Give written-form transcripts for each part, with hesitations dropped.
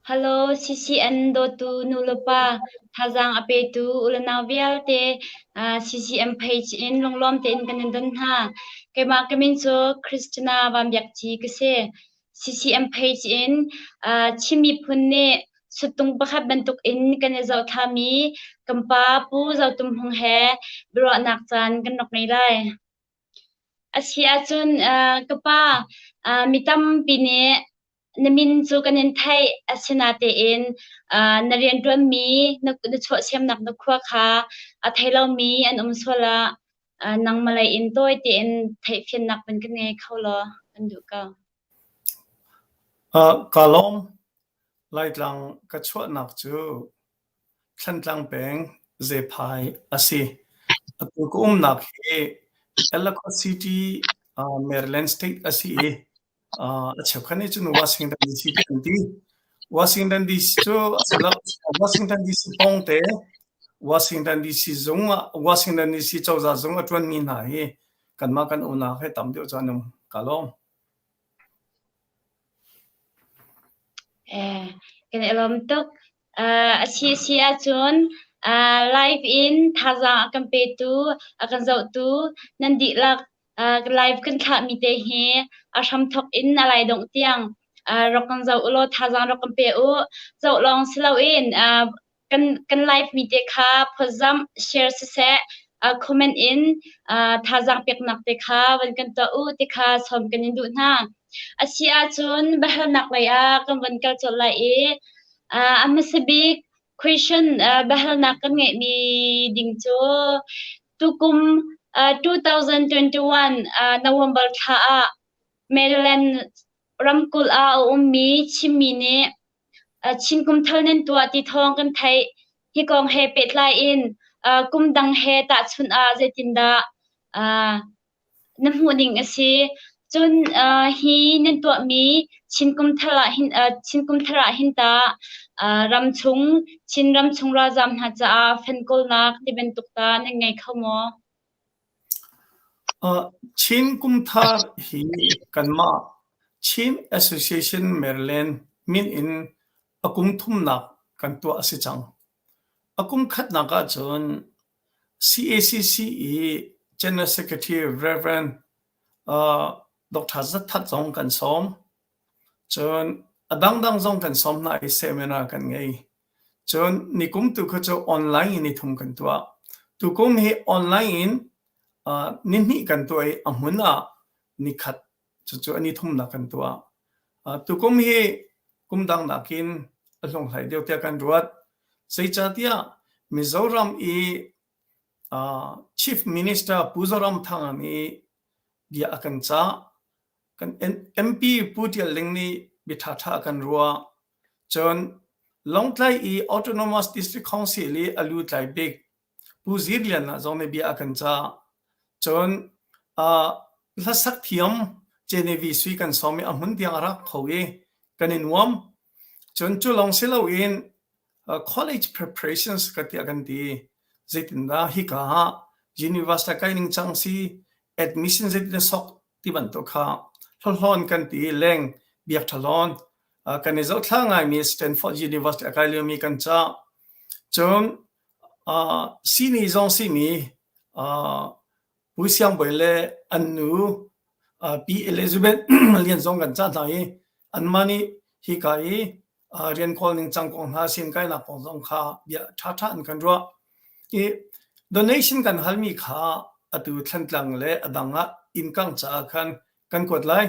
Hello CCN dawtu nulepa thazaang a petu ulenau vialte CCM page in lunglawm tein kan in don hna. Keimah ka min cu Christina Van Biak Ci ka si. CCM page in Chin miphun nih suttung pakhat bantuk in kan i zohthlami kan pa Pu Zo Tum Hmung he biaruahnak caan kan rak ngei lai. A si ahcun ka pa mi tampi nih na min cu kan in theih, asinatein na rianṭuanmi na chuahsemnak na khua kha a thei lomi an um sual ah nangmah lei in tawi tein theihfiannak van kan ngei kho law kan duh ko. Kaa lawm. Laitlang ka chuahnak cu Thlantlang peng Zephai a si. Atu ka umnak hi Ellicott City, Maryland State a si i a cheukhat nih cun Washington DC ti an ti. Washington DC cu a si lo. Washington DC pawngte Washington DC zung ah Washington DC cozah zung a ṭuanmi hna hi kanmah kan unau he tam deuh cu an um. Kaa lawm. Eh, kan i lawm tuk. A si a si ahcun live in thazaang a kan petu, a kan zohtu nan dihlak live kan thlahmi te hi a hramthawk in a lai dongh tiang rak kan zoh u law thazaang rak kan pe u. Zoh lawng si loin kan kan live mi te kha phawtzamh, share siseh, comment in thazaang peknak te kha van kan tuah u ti kha sawm kan in duh hna. A si ahcun biahalnak lei ah kan van kal colh lai i a hmasa bik question biahalnak kan ngeihmi ding cu tukum 2021 November thla ah Maryland ramkulh ah a ummi Chinmi nih Chin kum thar nan tuah ti thawng kan theih. Hi kong he pehtlai in kum dang he tahchunh ah zeitindah na hmuh ning a si? Cun hi nan tuahmi Chin kum thar ah hin Chin kum thar ah hin tah ramchung Chin ramchung ralzaam hna caah fen kawlnak ti bantuk tah nan ngei kho maw? Chin kum thar hi kanmah Chin Association Maryland min in a kum thumnak kan tuah a si cang. A kum khatnak ahcun CACC i General Secretary Rev. Dr. Zat That zong kan sawm. Cun a dangdang zong kan sawm hna i seminar kan ngei. Cun nikum tu kha cu online in nithum kan tuah. Tukum hi online in nihnih kan tuah i a hmun ah nikhat cucu a nithumnak kan tuah. Tukum hi kum dang nakin a hlunghlai deuh tiah kan ruat. Zeicahtiah Mizoram i Chief Minister Pu Zoramthanga nih bia a kan cah. Kan MP Pu Tial Ling nih bia ṭhaṭha a kan ruah. Cun Lawngtlai i Autonomous District Council i a lutlai bik Pu Zir Lian zong nih bia a kan cah. Cun hlasak thiam Genevieve Sui kan sawm i a hmun tiang a rak kho i kan i nuam. Cun cu lawng si loin college preparations ka tiah kan ti. Zeitindah hika ah university kai ning cang si, admission zeitin sok ti bantuk kha hlawhlawn kan ti leng biak ṭhalawn kan i zohthla ngaimi Stanford University a kai liomi kan cah. Cun sini zong simi Pu Siang Bawi le an nu Pi Elizabeth Lian zong kan cah hna i anmah nih hika i rian kawl ning cang kong hna sin kainak kong zong kha bia ṭhaṭha in kan ruah. I donation kan halmi kha atu Thlantlang le a dang ah inn kang caah khan kan kuat lai.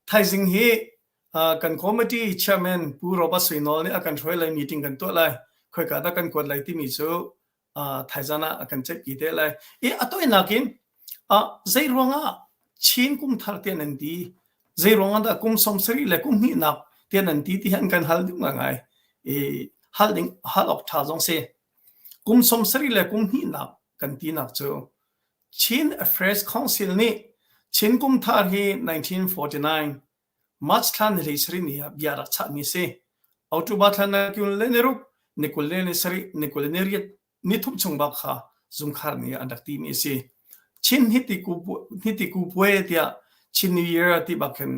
Thaizing hi kan committee chairman Pu Robert Suinawl nih a kan hruai lai meeting kan tuah lai. Khoika dah kan kuat lai timi cu thaizan ah a kan ceihpi te lai. I a tawinak in zei ruangah Chin kum thar tiah nan ti zei ruangah dah kum 70 le kum hnihnak tiah nan ti ti hi an kan hal ding ngai i hal ding hal awk ṭha zong si kum 70 le kum hnihnak kan tinak cu Chin Affairs Council nih Chin kum thar hi 1949 March thla ni 13 ni ah bia rak chahmi si. October thla ni kul le ni ruk, ni 20 le ni sarih, ni 20 le ni riat, ni thum chung bak kha zungkhar ni an rak timi a si. Chin hiti ku puai tiah Chin New Year ti bak khin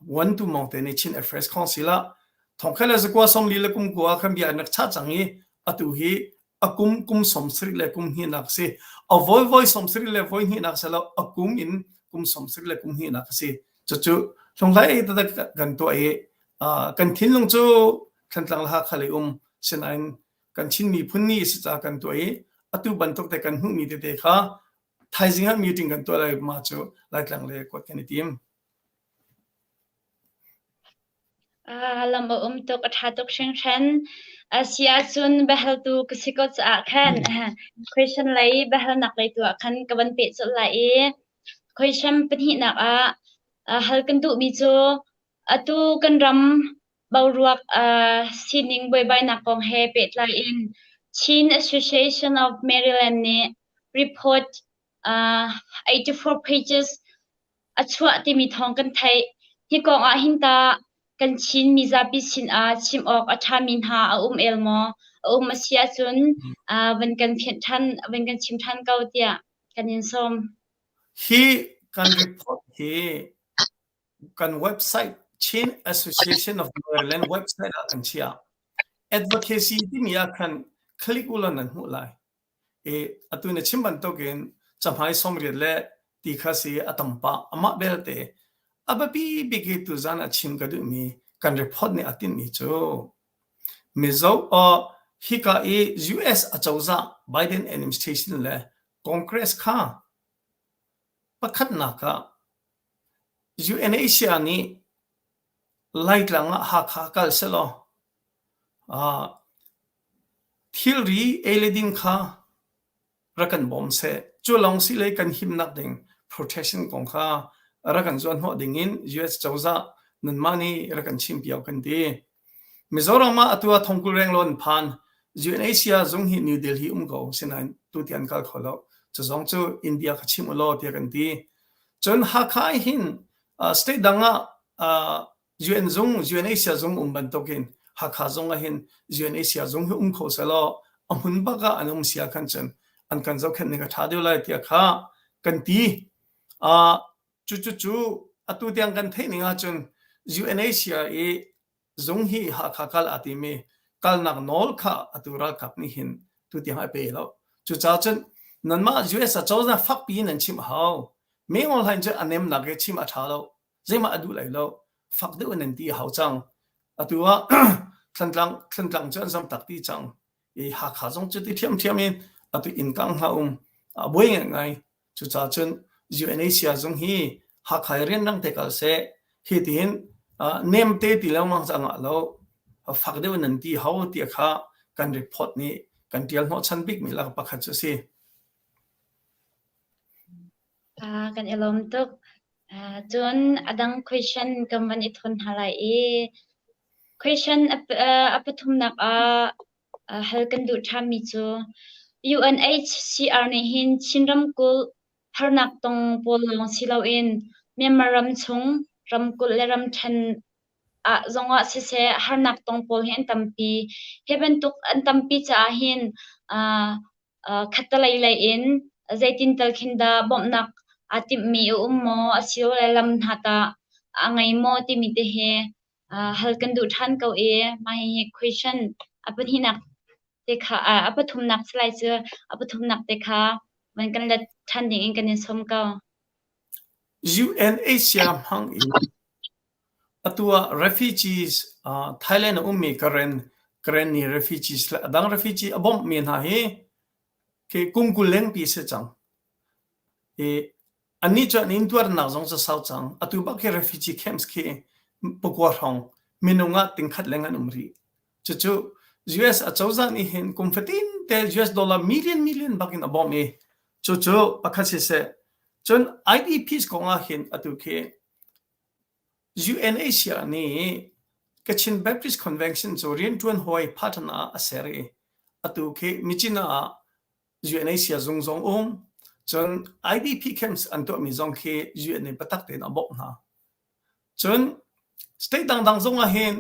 one tu mong te nih Chin Affairs Council ah Thongkhel le zakua 40 le kum kua khan bia an rak chah cang i atu hi a kum kum 70 le kum hnihnak si. A voi voi 70 le voi hnihnak si lo a kum in kum 70 le kum hnihnak a si. Cucu hlunghlai taktak kan tuah i kan thinlung cu Thantlang le Hakha lei um sinain kan Chin miphun ni si ca kan tuah i atu bantuk te kan hmuhmi tete kha thaizing ah meeting kan tuah lai ma cu Laitlang le kuat kan i tim. Lam a um tuk, a ṭha tuk hringhran. A si ahcun biahaltu ka si ko caah khan question lei biahalnak lei tu ah khan ka van peh colh lai i question pahnihnak ah hal kan duhmi cu atu kan ram boruak sining buaibainak kong he pehtlai in Chin Association of Maryland nih report 84 pages a chuah timi thawng kan theih. Hi kong ah hin tah kan Chin mizapi sinah chim awk a ṭhami hna a um el maw? A um a si ahcun van kan fianh ṭhan, van kan chim ṭhan ko tiah kan in sawm. Hi kan report hi kan website Chin Association of Maryland website ah kan chiah. Advocacy timi ah khan click ulaw nan hmuh lai. I atu na chim bantukin cahmai 80 le ti kha si a tam pah. Amah belte a biapi bik hi tuzan ah chim ka duhmi kan report nih a tinhmi cu Mizo uh, hika i US acozah Biden administration le Congress kha pakhatnak ah UNHCR nih Laitlang ah Hakha kal selaw uh, Thilri ei le din kha rak kan bawm seh. Cu lawng si lei kan himnak ding protection kong kha rak kan zuanhnawh ding in US cozah nanmah nih rak kan chimpiak kan ti. Mizoram ah atu ah thongkul renglo an phan. UNHCR zung hi New Delhi um ko sinain tutiang an kal kho lo. Cu zong cu India kha chim u law tiah kan ti. Cun Hakha hin state dang ah UN zung, UNHCR zung um bantukin Hakha zong ah hin UNHCR zung hi um kho selaw a hmun bak ah an um sia khan cun an kan zohkhenh ning a ṭha deuh lai tiah kha kan ti. Uh, cu cu cu atu tiang kan theih ning ahcun UNHCR i zung hi Hakha kal aa timi kalnak nawl kha atu ralkap nih hin tu tiang a pe lo. Cucaah cun nanmah US acozah fakpi in nan chimh a hau. Me online cu a nemnak i chim a ṭha lo. Zeimah a duh lai lo. Fak deuh in nan ti a hau cang. Atu ah Thlantlang Thlantlang cu an zam tak ti cang. I Hakha zong cu ti ṭhiamṭhiam in atu inn kang hna um a buai ngaingai. Cucaah cun UNHCR zung hi Hakha i rianrang te kal seh. Hi tiin nem te ti lengmang cu a ngah lo. Fak deuh in nan ti hau tiah kha kan report nih kan ṭial hnawhchan bikmi lak pakhat cu a si. Kan i lawm tuk. Cun a dang question kan van i thawn hna lai i question a pathumnak ah hal kan duh ṭhanmi cu UNHCR nih hin Chin ramkulh harnak tong pawl lawng si loin Myanmar ram chung ramkulh le ramṭhen ah zongah siseh harnak tong pawl hi an tampi. Hi bantuk an tampi caah hin Khattalei lei in zeitin tal khin dah bawmhnak aa timhmi a um maw asilole lam hna tah a ngei maw timi te hi hal kan duh ṭhan ko i mah hihi question a pahnihnak te kha a pathumnak si lai cu a pathumnak te kha van kan let ṭhan ding in kan in sawm ko. UNHCR hmang in Atu ah refugees Thailand a ummi Karen, Karenni refugees le a dang refugee a bawmhmi hna hi khi kum 20 lengpi a si cang. I annih cu an intuarnak zong cu sau cang. Atu bak khi refugee camps khi pakua hrawng minung ah tingkhat leng an um rih. Cucu US acozah nih hin kum fatin te US dollar million million bak in a bawmh i cucu pakhat siseh cun IDPs kong ah hin atu khi UNHCR nih Kachin Baptist Convention cu rianṭuan hawi partner ah a ser i atu khi Myitkyina ah UNHCR zung zong um. Cun IDP camps an tuahmi zong khi UN nih biatak tein a bawmh hna. Cun state dangdang zong ah hin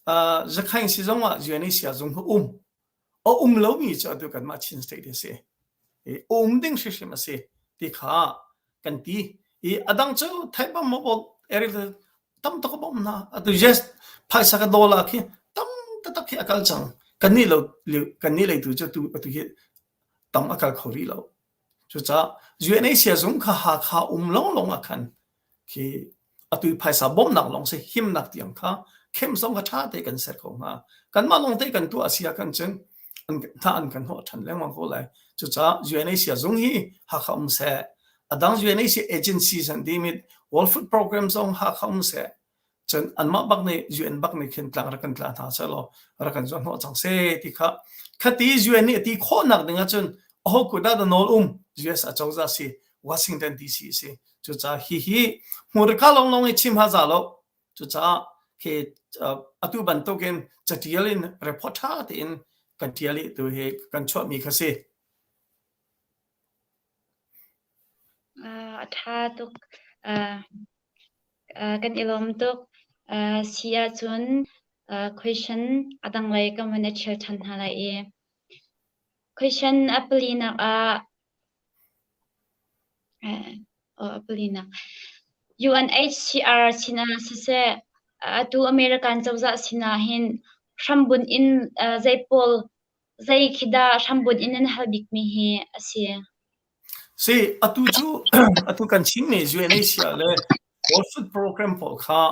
uh, Zakhaing si zong ah UNHCR zung hi um. A um lomi cu atu kanmah Chin state hi a si. I um ding hrimhrim a si ti kha kan ti. I a dang cu theih bang maw area tam tuk a bawmh hna. Atu yes phaisa ka dollar khi taktak khi a kal cang. Kannih lo kannih lei tu cu tu atu hi tam a kal kho rih lo. Cucaah UNHCR zung kha Hakha um lawnglawng ah khan khi atu i phaisa bawmhnak lawng si himnak tiang kha khem zong kha ṭha te kan ser ko hnga. Kanmah lawng te kan tuah a si ah khan cun an hna an kan hnawh ṭhan lengmang ko lai. Cucaah UNHCR zung hi Hakha um seh, a dang UNHCR agencies an timi World Food Program zong Hakha um seh, cun anmah bak nih UN bak nih khin tlang rak kan tla hna seh law rak kan zuah hnawh cang seh ti kha khati UN nih a ti khawhnak ding ahcun aho kut ah dah nawl um US acozah si Washington DC si cucaah hihi hmurka lawnglawng i chim ha za lo cucaah khi atu bantukin catial in report ṭha tein kan ṭial i tu hi kan chuahmi kha si. A ṭha tuk. Kan i lawm tuk. Si ahcun question a dang lei kan van i ṭhial ṭhan hna lai i question a palinak ah a palinak UNHCR sinah siseh atu American cozah sinah hin hrambunh in zei pawl zei khi dah hrambunh in nan hal bikmi hi a si? Si, atu cu atu kan chimmi UNHCR le World Food Program pawl kha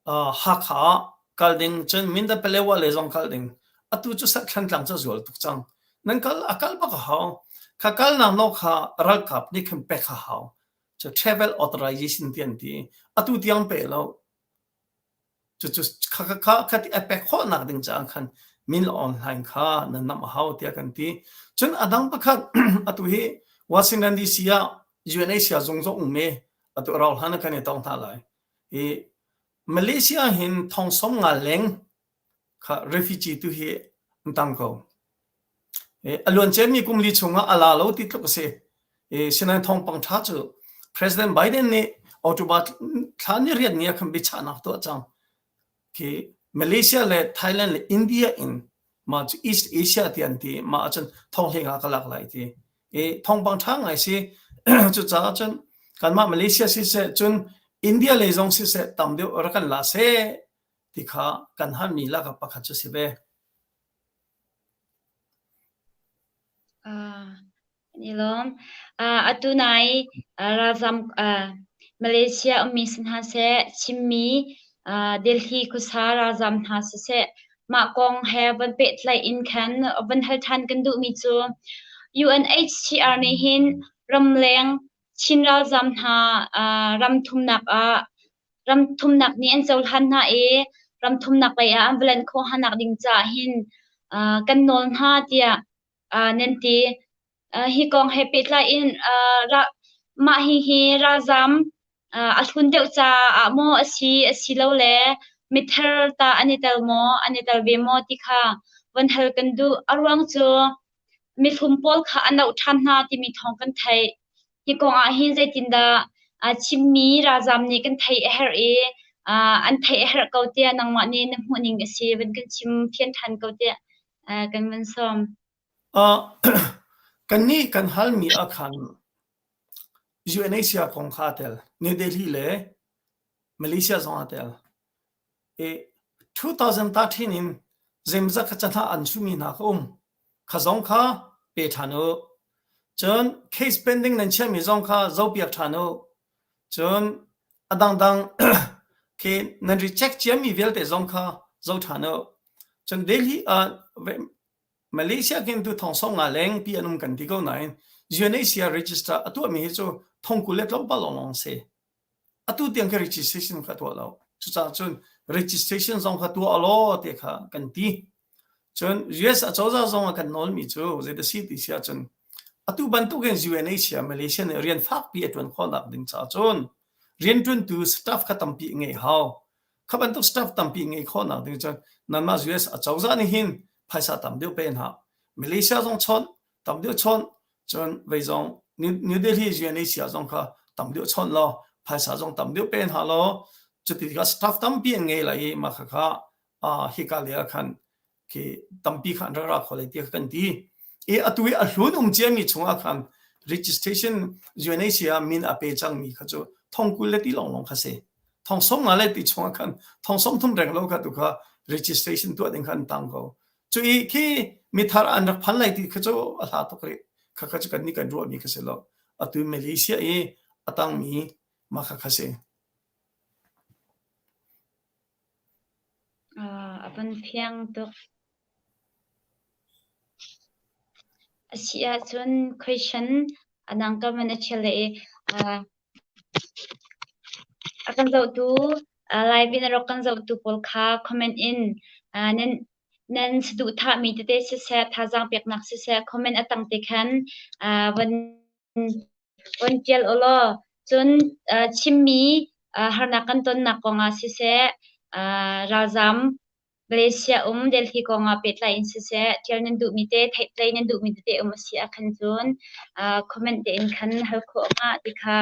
uh, Hakha ah kal ding cun Mindat Palewa le zong kal ding. Atu cu Thantlang cu a zual tuk cang. Nan kal a kal bak a hau. Kha kalnak nawl kha ralkap nih khan pek a hau. Cu travel authorization ti an ti. Atu tiang pe lo. Cucu kha kha kha ti a pek khawhnak ding caah khan min online kha nan namh a hau tiah kan ti. Cun a dang pakhat atu hi Washington DC ah UNHCR zung zong um i atu rau hlan ah kan i tong hna lai. Hi Malaysia hin thong som nga leng kha refugee tu hi an tang ko. A luanciami kum li chungah a la lo ti tluk a si. Sinain thawngpang ṭha cu President Biden nih October thla ni riat ni ah khan biachahnak tuah cang. Khi Malaysia le Thailand le India in mah cu East Asia ti an ti mah ahcun thonghleng ah ka lak lai ti. I thawngpang ṭha ngai si. Cucaah cun kanmah Malaysia siseh cun India lei zong siseh tam deuh rak kan la seh ti kha kan halmi lakah pakhat cu si ve. Kan i lawm. Atu nai ralzam Malaysia ummi si hna seh, Chinmi Delhi khuasa ralzam hna siseh, mah kong he von pehtlaih in khan von hal ṭhan kan duhmi cu UNHCR nih hin ramleng Chin ralzam hna ram thumnak ah ram thumnak nih an cohlan hna i ram thumnak lei ah an va lanh khawh hna nak ding caah hin kan nawl hna tiah nan ti. Hi kong he pehtlai in mah hihi ralzam a hlun deuh caah maw a si asilole mithar ta an i tel maw, an i tel ve maw ti kha von hal kan duh. A ruang cu mihlum pawl kha an auh ṭhan hna timi thawng kan theih. Hi kong ah hin zeitindah chimmi ralzam nih kan theih a herh i an theih a herh ko tiah nangmah nih na hmuhning a si van kan chim fian ṭhan ko tiah kan van sawm. Kannih kan halmi ah khan UNHCR kong kha aa tel. New Delhi le Malaysia zong aa tel. I 2013 in zeimawzat kha cahnah an sumi hna kha um. Kha zong kha pe ṭhan u. Cun case pending nan chiahmi zong kha zohpiak ṭhan u. Cun a dangdang khi nan reject ciami vialte zong kha zoh ṭhan u. Cun Delhi ah Malaysia khin tu thong song nga leng pi an um kan ti ko nain UNHCR register a tuahmi hi cu thong 20 le tlawmpal lawnglawng si. Atu tiang kha registration kha tuah lo. Cucaah cun registration zong kha tuah law ti kha kan ti. Cun US acozah zong a kan nawlmi cu zei si ti si ahcun atu bantukin UNHCR Malaysia nih rian fakpi a ṭuan khawhnak ding caah cun rianṭuantu staff kha tampi ngeih hau. Kha bantuk staff tampi ngeih khawhnak ding cun nanmah US acozah nih hin phaisa tam deuh pe hna. Malaysia zong chawnh, tam deuh chawnh, cun vei zong New Delhi UNHCR zong kha tam deuh chawnh law phaisa zong tam deuh pe hna law cuti tikah staff tampi an ngei lai i mah khakha hika lei ah khan khi tampi kha an rak ra kho lai tiah kan ti. I atu i a hlun um ciami chungah khan registration UNHCR min a pe cangmi kha cu thong 20 le ti lawnglawng kha si. Thong 50 le ti chungah khan thong 30 reng lo kha tu kha. Registration tuah ding kha an tang ko. Cu i khi mithar an rak phan lai ti kha cu a hla tuk rih. Kha kha cu kan nih kan ruahmi kha si lo. Atu Malaysia i a tangmi mah kha kha si. A van fiang tuk. A si ahcun question a nang ka man a ṭhial i a kan zohtu live in a rak kan zohtu pawl kha comment in nan nan saduhthahmi tete siseh, thazaang peknak siseh, comment a tang te khan van van ṭial u law cun chimmi harnak kan tonnak kongah siseh, ralzam Malaysia um Delhi kongah pehtlai in siseh, ṭial nan duhmi te, theihtlei nan duhmi tete um a si ah khan cun comment tein khan hal khawh hnga ti kha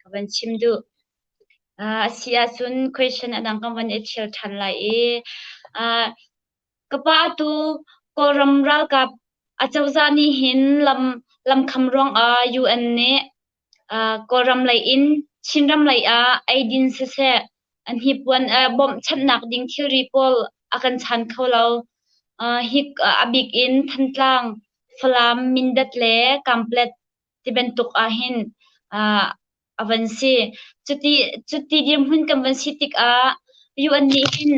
ka van chim duh. A si ahcun question a dang kan van i ṭhial ṭhan lai i ka pa atu Kawlram ralkap acozah nih hin lam lamkham ruangah UN nih Kawlram lei in Chinram lei ah eidin siseh, an hnipuan bawmhchanhnak ding thilri pawl a kan chan kho lo. Hi a bik in Thantlang, Falam, Mindat le Kamplet ti bantuk ahhin a van si. Cuti, cuti dirhmun kan van si tikah UN nih hin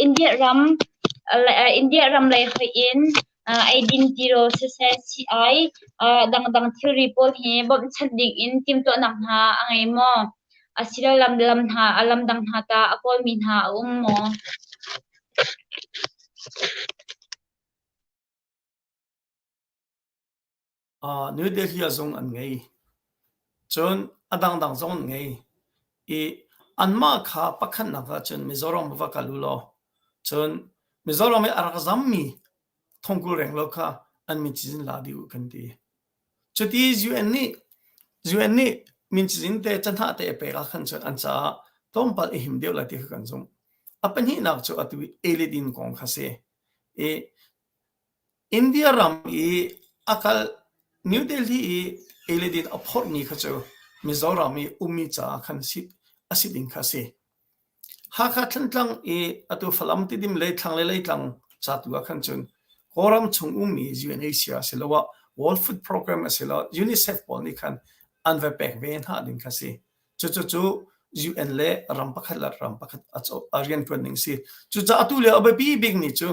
India ram India ram lei hoih in eidin tirawl siseh sii-ai dangdang thilri pawl hi bawmhchanh ding in timhtuahnak hna a ngei maw? Asilo lam lam hna a lam dang hna tah a kawlmi hna a um maw? New Delhi ah zung an ngei. Cun a dangdang zong an ngei. I anmah kha pakhatnak ahcun Mizoram va kal u law cun Mizoram i a rak zammi thongkul renglo kha an min cizin la dih u kan ti. Cuti UN nih UN nih min cizin te canhah te a pek ah khan cun an caah tlawmpal i him deuh lai ti kha kan zumh. A pahnihnak cu atu i eledin kong kha si. I India ram i a kal New Delhi i eledin a phorhmi kha cu Mizoram i ummi caah khan a si ding kha a si. Hakha Thantlang i atu Falam Tidim lei thlanglei leitlang ca tu ah khan cun Kawlram chung ummi UNHCR asiloah World Food Program asiloah UNICEF pawl nih khan an va pek ve hna ding kha si. Cucu cu UN le ram pakhat le ram pakhat a rianṭuan ning si. Cucaah atu lio a biapi bikmi cu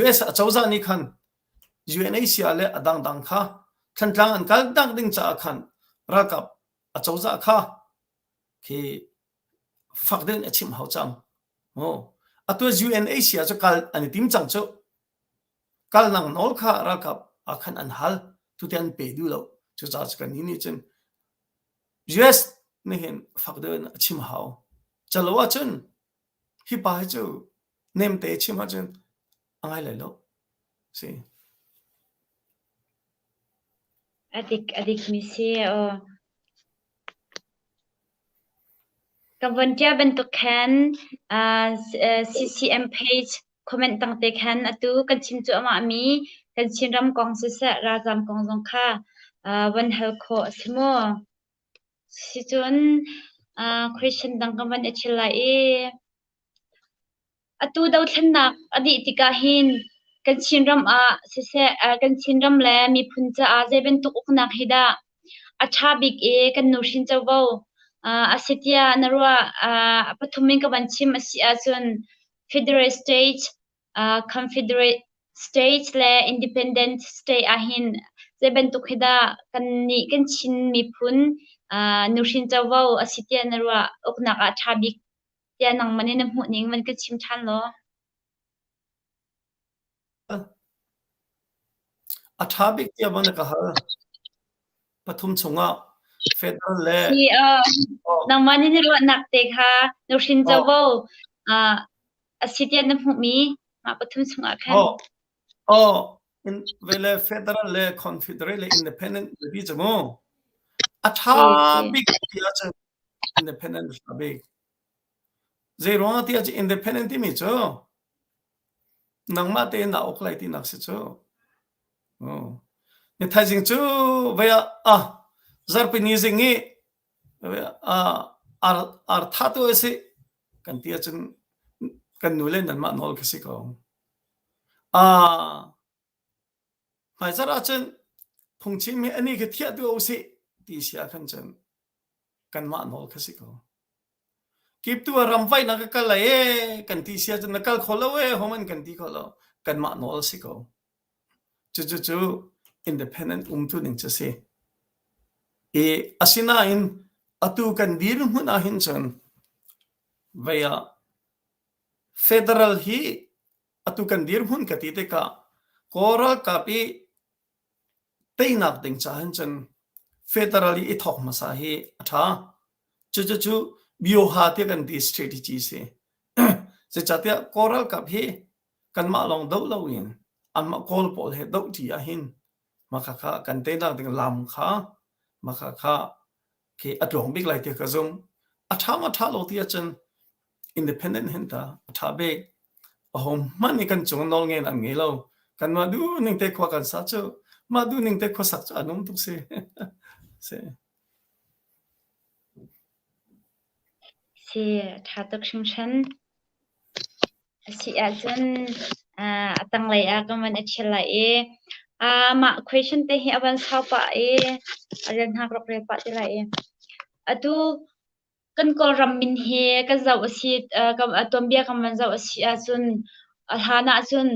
US acozah nih khan UNHCR le a dangdang kha Thantlang an kal tak ding caah khan ralkap acozah kha khi fak deuh in a chimh hau cang. Atu UNHCR cu kal an i tim cang cu. Kal nang nawl kha ralkap ah khan an hal. Tute an pe duh lo. Cucaah cu kan nih cun US nih hin fak deuh in a chim hau. Calo ahcun hi pa hi cu nemte chim ahcun a ngai lai lo. Si. A dik a dik mi si aw. Ka von ṭial bantuk khan CCM page comment tangte khan atu kan chim cuahmah mi kan Chinram kong siseh ralzaam kong zong kha von hal khawh a si maw? Sicun question dang kan von i ṭhial lai i Atu dothlennak a dih tikah hin kan Chinram ah siseh, kan Chinram le miphun caah zei bantuk uknak hi dah a ṭha bik i kan nuhrin covo a si tiah na ruah? A pathum in ka van chim a si ahcun Federal State, Confederate State le Independent State ahhin zei bantuk hi dah kannih kan Chin miphun nuhrin covo a si tiah na ruah? Uknak ah a ṭha bik Tiah nangmah nih na hmuhning van ka chim ṭhan law. A ṭha bik tiah maw na ka hal? Pathum chungah federal le Si, uh, nangmah nih na ruahnak te kha nuhrin covo uh, a si tiah na hmuhmi mah pathum chungah khan. Oh, oh, in, vele federal le confederate le independent ti cu mu. A ṭha bik tiah cun independent a bik. Zei ruangah tiah cu independent timi cu nangmah tein naa uk lai tinak si cu. Oh. Ni thaizing cu vei ah ah zarpini zing i ah ar ar tha tu a si kan ti ahcun. Kan nu le nanmah nawl kha si ko. Ah, hmaizarh ahcun phungchim hi ani khi thiah tu usih ti si ah khan cun kanmah nawl kha si ko. Kiptu ah ramvaih na ka kal lai e kan ti si ahcun na kal kho lo e homan kan ti kho lo. Kanmah nawl si ko. Cucu cu independent umtu ning cu si. I asinain atu kan dirhmun ahhin cun vei ah federal hi atu kan dirhmun ka ti tikah Kawl ralkap i teinak ding ca hin cun federal i i thawk hmasa hi a ṭha. Cucu cu bioha tiah kan ti strategy si. Zeicahtiah Kawl ralkap hi kanmah lawng doh loin anmah Kawl pawl he doh ṭi ahhin mah khakha kan teinak ding lam kha mah khakha khi a tluang bik lai tiah ka zumh. A ṭha ma ṭha lo ti ahcun independent hin ta a ṭha bik. Aho hmanh nih kan cung nawl ngei an ngei lo. Kanmah duh ning te khua kan sa cu mah duh ning te khuasak cu a nung tuk si. si. Si, ṭha tuk hringhran. A si ahcun a tanglei ah kan van i ṭhial lai i mah question te hi a van sau pah i a rian hna ka rak rel pah te lai i atu kan Kawlram min hi kan zoh a si tuanbia kan van zoh a si ahcun a hlan ahcun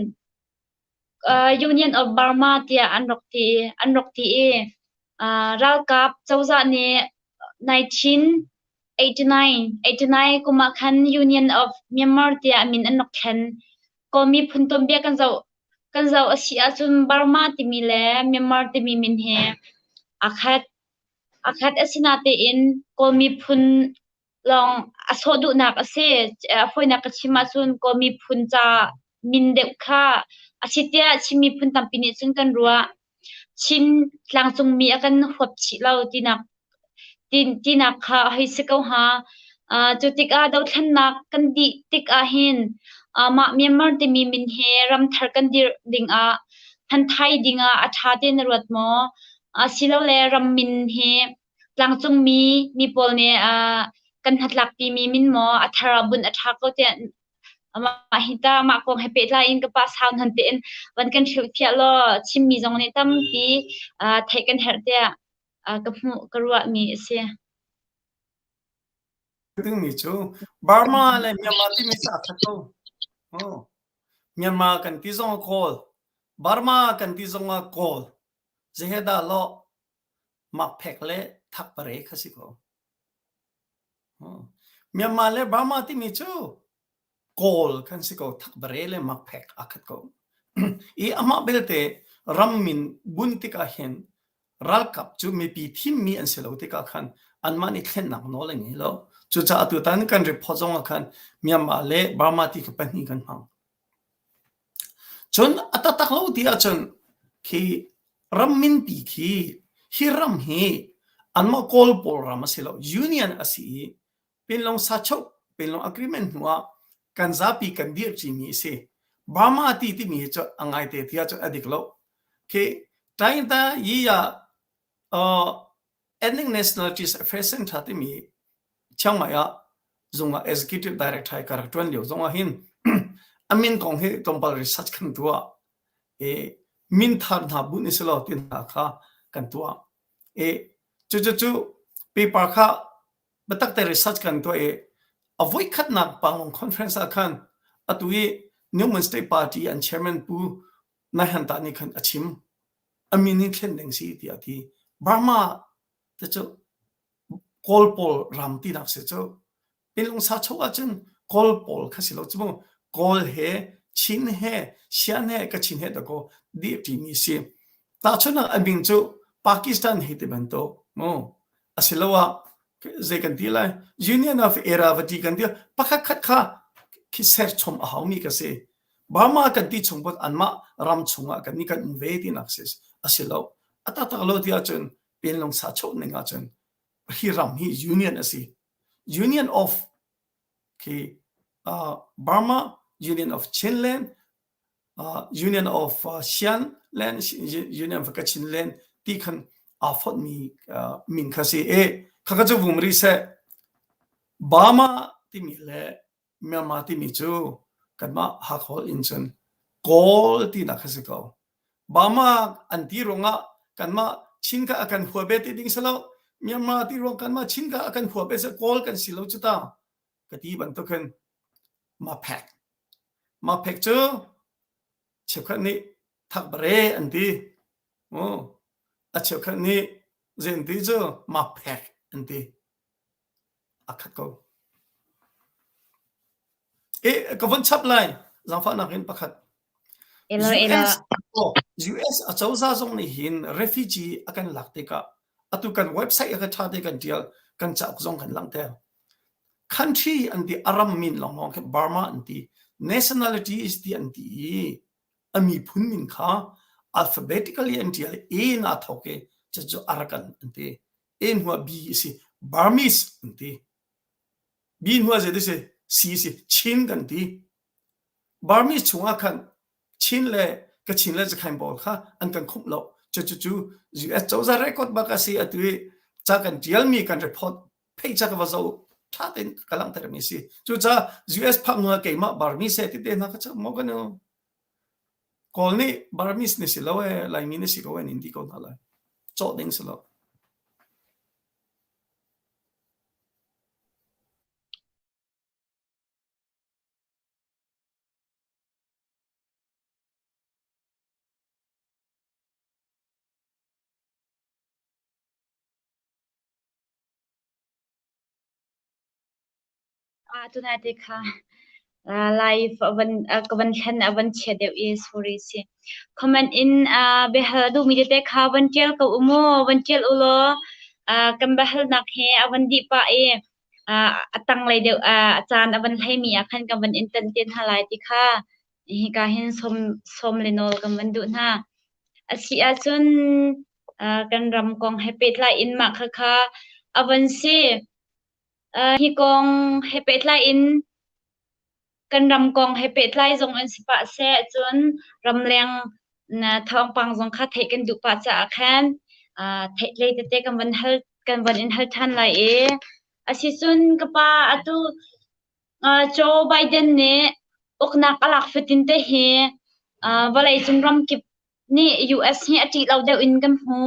Union of Burma tiah an rak ti an rak ti i ralkap cozah nih 1989 89 kum ah khan Union of Myanmar tiah min an rak thlen. Kawl miphun tuanbia kan zoh kan zoh a si ahcun Burma timi le Myanmar timi min hi aa khat. Aa khat asinatein Kawl miphun lawng a sawh duhnak a si. A fawinak ka chim ahcun Kawl miphun ca min deuh kha a si tiah Chin miphun tampi nih cun kan ruah. Chin tlangcungmi a kan huap chih lo tinak tinak kha a hei si ko hnga. Cu tikah dothlennak kan dih tik ahhin mah Myanmar timi min hi ramthar kan dirh dingah thanthai dingah a ṭha ti na ruat maw? Asilole ram min hi tlangcungmi mi pawl nih kan hnatlakpimi min maw a thar ah bunh a ṭha ko tiah mah hi ta mah kong he pehtlai in ka pa sau hnan tein van kan hrilhfiah law Chinmi zong nih tampi theih kan herh tiah ka hmuh ka ruahmi a si. Dingmi cu Burma le Myanmar timi cu aa khat ko. Oh. Myanmar kan ti zong ah Kawl, Burma kan ti zong ah Kawl. Zehe dah law makphek le thakpare kha si ko. Myanmar le Burma timi cu Kawl kan si ko thakbare le makphek aa khat ko. I amah belte ram min bun tikah hin ralkap cu mipi thimmi an si lo tikah khan anmah nih thlennak nawl an ngei lo. Cucaah tutan kan report zong ah khan Myanmar le Burma ti kha pahnih kan hmang. Cun a taktak lo ti ahcun khi ram minpi khi hi ram hi anmah Kawl pawl ram a si lo union a si i Pinlong sachoh Pinlong agreement hnu ah kan zapi kan dirṭimi a si. Burma ti timi hi cu a ngaite ti ahcun a dik lo. Khi Tainta Yiya uh, Ethnic Nationalities Affairs Center timi Chiang Mai ah zung ah executive director ka rak ṭuan lio zong ah hin a min kong hi tlawmpal research kan tuah i min thar hna bunh i si lo ti hna kha kan tuah i cucu cu paper kha biatak te research kan tuah i a voikhatnak Panglong conference ah khan atu i Newman State Party an chairman pu Nahanta nih khan a chim a min hi thlen ding si tiah a ti Burma te cu Kawl pawl ram tinak si cu Pinlungsa cho ahcun Kawl pawl kha si lo cu mu Kawl he Chin he Sian he Kachin he dakaw dih ṭimi si. Tahchunhnak a min cu Pakistan hei ti bantuk mu asiloah zei kan ti lai Union of Iravati kan ti pakhat khat kha khi serchom a haumi ka si. Burma kan ti chung pot anmah ram chungah kan ni kan um ve tinak si a si lo. A taktak lo ti ahcun Pinlungsa cho ning ahcun hi ram hi union a si. Union of khi uh, Burma, Union of Chinland, uh, Union of uh, Shan Land, Union of Kachin Land ti khan aa fonhmi uh, min kha si e khaka cu vum ri seh Burma timi le Myanmar timi cu. Kanmah Hakha holh in cun Kawl tinak kha si ko. Burma an ti ruangah kanmah Chin kha a kan hua ve ti ding si lo. Myanmar ti ruang kanmah Chin kha a kan hua ve si Kawl kan si lo cu ta. Ka ti bantuk hin Maphek. Maphek cu cheukhat nih thakbare an ti. A cheukhat nih zei an ti cu maphek an ti. A khat ko. E, ka von chap lai. Zaangfahnak in pakhat. Elo, elo. US, oh, US acozah zong nih hin refugee a kan lak tikah atu kan website a ka ṭha te kan ṭial kan cauk zong kan langhter. Country an ti aram min lawnglawng khi Burma an ti nationality is ti an ti i a miphun min kha alphabetically an ṭial A in aa thawk i cucu Arakan an ti. A hnuah B a si Burmese an ti. B hnuah zei ti si C si Chin kan ti. Burmese chungah khan Chin le Kachin le Zakhain pawl kha an kan khumh lo. Cucu cu US cozah record bak a si atu i ca kan ṭialmi kan report phei ca ka va zoh ṭha tein ka langhtermi a si. Cucaah US phak hnu ah keimah Burmese he ti te hna ka cak maw ka nu. Kawl nih Burmese ni si lo ee, Laimi ni si ko ee, nin ti ko hna lai. Cawh ding si lo. Ah, tunai te kha live a van ka van thlen a van chia deuh i sorry si. Comment in biahal a duhmi tete kha van ṭial ko u mu, van ṭial u law kan biahalnak hi a van dih pah i a tanglei deuh a caan a van hleimi ah khan kan van in tan te hna lai ti kha hika hin sawm sawm le nawl kan van duh hna. A si ahcun kan ram kong he pehtlai in mah khakha a van si. Hi kong he pehtlai in kan ram kong he pehtlai zong in si pah seh, cun ramleng thawngpang zong kha theih kan duh pah caah khan theihtlei tete kan van hal kan van in hal ṭhan lai i asicun ka pa atu Joe Biden nih uknak a lak fatin te hi vawleicung ramkip nih US hi a ṭih lo deuh in kan hmu.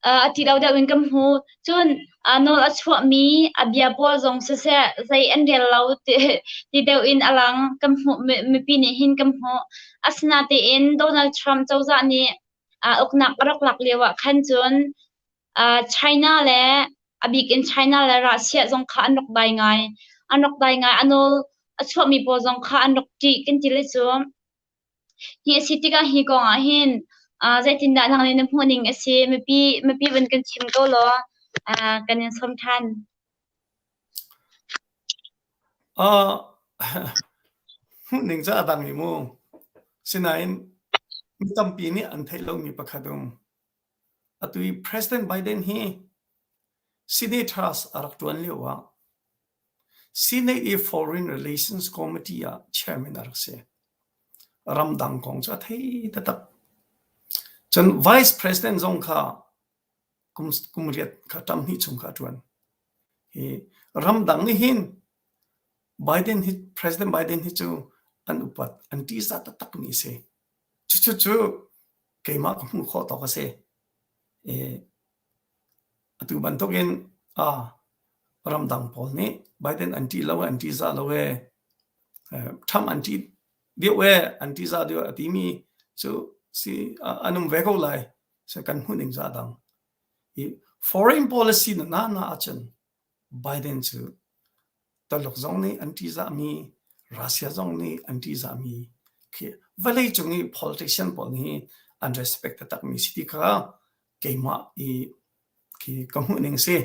A ti lo deuh in kan hmu. Cun nawl a chuahmi a bia pawl zong siseh zei an rel lo ti, ti deuh in a lang. Kan hmuh mipi nih hin kan hmuh. Asinain Donald Trump cozah nih uknak a rak lak lio ah khan cun China le a bik in China le Russia zong kha an rak dai ngai. An rak dai ngai. A nawl a chuahmi pawl zong kha an rak ṭih kan ti le cu. Hi a si tikah hi kong ah hin zeitindah nang nih na hmuhning a si? Mipi mipi van kan chim ko law kan in sawm ṭhan. Uh, hmuhning cu a dang i mu. Sinain mi tampi nih an theih lomi pakhat um. Atu i President Biden hi Senators a rak ṭuan lio ah Senate i Foreign Relations Committee ah chairman a rak si. Ramdang kong cu a thei taktak. Cun Vice President zong kha kum, kum riat kha ṭam hnih chung kha a ṭuan. Hi ramdang nih hin Biden hi President Biden hi cu an upat, an ṭihzah taktakmi a si. Cucu cu keimah ka hmuh khawh tawk a si. I atu bantukin ah ramdang pawl nih Biden an ṭih lo an ṭihzah lo ee, Trump an ṭih deuh ee, an ṭihzah deuh a timi cu si an um ve ko lai. Se kan hmuh ning za dang. I foreign policy na na na ahcun Biden cu Taluk zong nih an ṭihzahmi, Russia zong nih an ṭihzahmi khi vawleicung i politician pawl nih an respect taktakmi si ti kha keimah i khi ka hmuh ning si.